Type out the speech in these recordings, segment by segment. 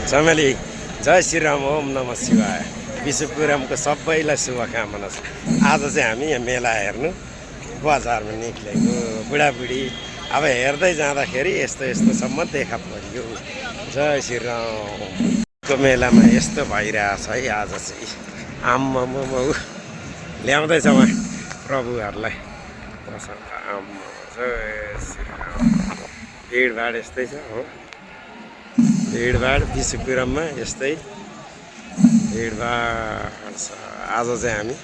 चमेली जय श्रीराम ओम नमः शिवाय विश्वपुरमको सबैलाई शुभकामना छ। आज चाहिँ हामी यहाँ मेला हेर्नु बजारमा निक्लेको बुढाबुढी अब हेर्दै जाँदाखेरि यस्तो यस्तोसम्म देखा परियो। जय श्रीराम को मेलामा यस्तो भइरहेछ है। आज चाहिँ आम्मामा ल्याउँदैछ उहाँ प्रभुहरूलाई जय श्रीराम। भिडभाड यस्तै छ हो, भिडभाड विश्वपुरममा यस्तै भिडभाड छ। आज चाहिँ हामी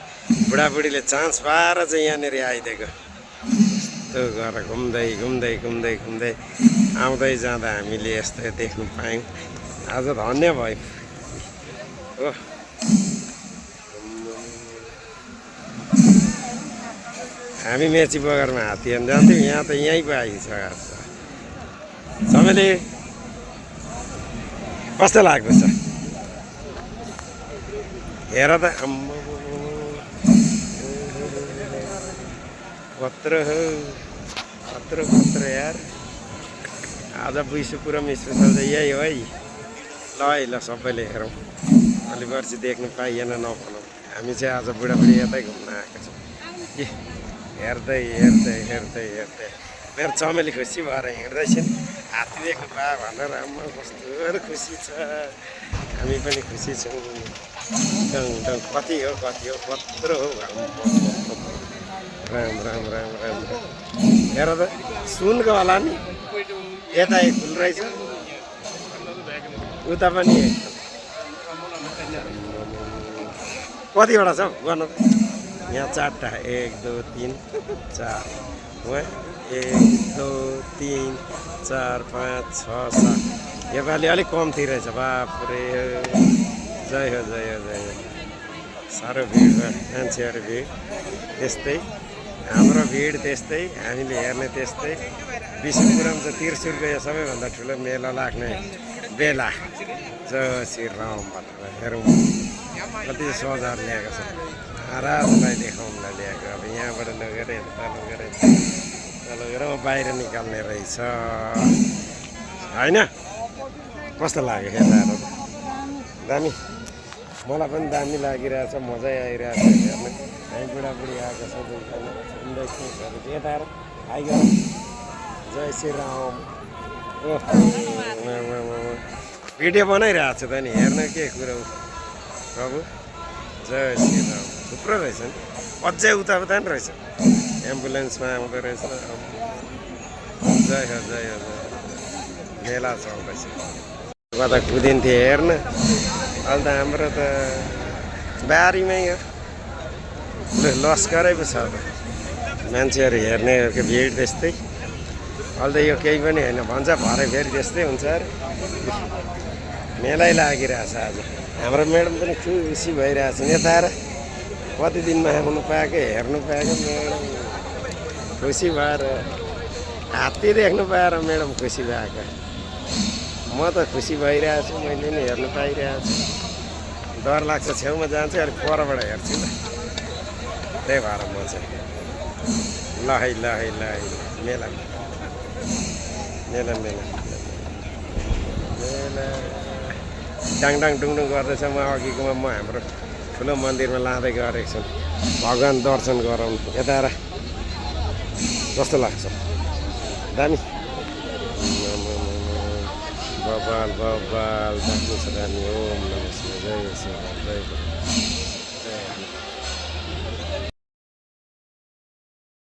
बुढाबुढीले चान्स पाएर चाहिँ यहाँनिर आइदिएको यस्तो गरेर घुम्दै घुम्दै घुम्दै घुम्दै आउँदै जाँदा हामीले यस्तो देख्नु पायौँ। आज धन्य भयो हो। हामी मेची बगरमा हात्ती हेर्न जान्थ्यौँ, यहाँ त यहीँ पो आइसकेको छ। चमेली कस्तो लाग्दैछ हेर त, कत्रो हो कत्रो कत्रो यार। आज विश्वपुरम स्पेसल चाहिँ यही हो है। ल है ल सबैले हेरौँ, अलि वर्षी देख्नु पाइएन नभनौँ। हामी चाहिँ आज बुढाबुढी यतै घुम्न आएको छौँ। हेर्दै हेर्दै हेर्दै हेर्दै मेरो चमेली खुसी भएर हिँड्दैछन्। हात्ती देख्नु पायो भनेर आमा कस्तो खुसी छ। हामी पनि खुसी छौँ। कति हो कत्रो हो। राम राम राम राम हेर त, सुनको होला नि। यता एक फुल रहेछ, उता पनि कतिवटा छ गर्नु त? यहाँ 4टा 1 2 3 4 वहाँ 1 2 3 4 5 6 7। योपालि अलिक कम्ती रहेछ। बाफरे जय हो जय हो जय हो। साह्रो भिड भयो, मान्छेहरू भिड त्यस्तै, हाम्रो भिड त्यस्तै, हामीले हेर्ने त्यस्तै। विश्वपुरम चाहिँ त्रिशुरको यो सबैभन्दा ठुलो मेला लाग्ने बेला। जय श्रीराम भनेर हेरौँ कति सोझाहरू ल्याएको छ। महाराजलाई देखाउनलाई ल्याएको। अब यहाँबाट लगेर यता लगेर लगेर बाहिर निकाल्ने रहेछ होइन? कस्तो लाग्यो हेर्दा त? दामी, मलाई पनि दामी लागिरहेछ, मजै आइरहेछ हेर्नु। हामी बुढाबुढी आएको छ यता हेर आइगयो। जय श्रीराम। भिडियो बनाइरहेको छु त नि, हेर्न के कुरो प्रभु। जय श्रीराम। थुप्रो रहेछ नि, अझै उता नि रहेछ, एम्बुलेन्समा आउँदो रहेछ। जय हो जय हो जय। मेला चल्दैछ। कता कुदिन्थ्यो हेर्न। अहिले त हाम्रो त बारीमै हो, लस्करै पो छ त। मान्छेहरू हेर्नेहरूको भिड त्यस्तै। अहिले त यो केही पनि होइन भन्छ, भरे फेरि त्यस्तै हुन्छ अरे। मेलै लागिरहेछ आज। हाम्रो म्याडम पनि खुसी भइरहेछ। यता आएर कति दिनमा आउनु पाएको, हेर्नु पाएको। म्याडम खुसी भएर, हात्ती देख्नु पाएर म्याडम खुसी भएको। म त खुसी भइरहेको छु, मैले नि हेर्नु पाइरहेको छु। डर लाग्छ, छेउमा जान्छु अलिक परबाट हेर्छु ल। त्यही भएर म चाहिँ ल है ल है ल है मेला मेला मेला मेला डाङडाङ डुङडुङ गर्दैछ। म अघिकोमा म हाम्रो ठुलो मन्दिरमा लाँदै गरेको छु भगवान् दर्शन गराउनु। यता आएर कस्तो लाग्छ? दामी बबाल बबाल दामी छ दामी। ओम नमः शिवाय जय श्रीराम जय।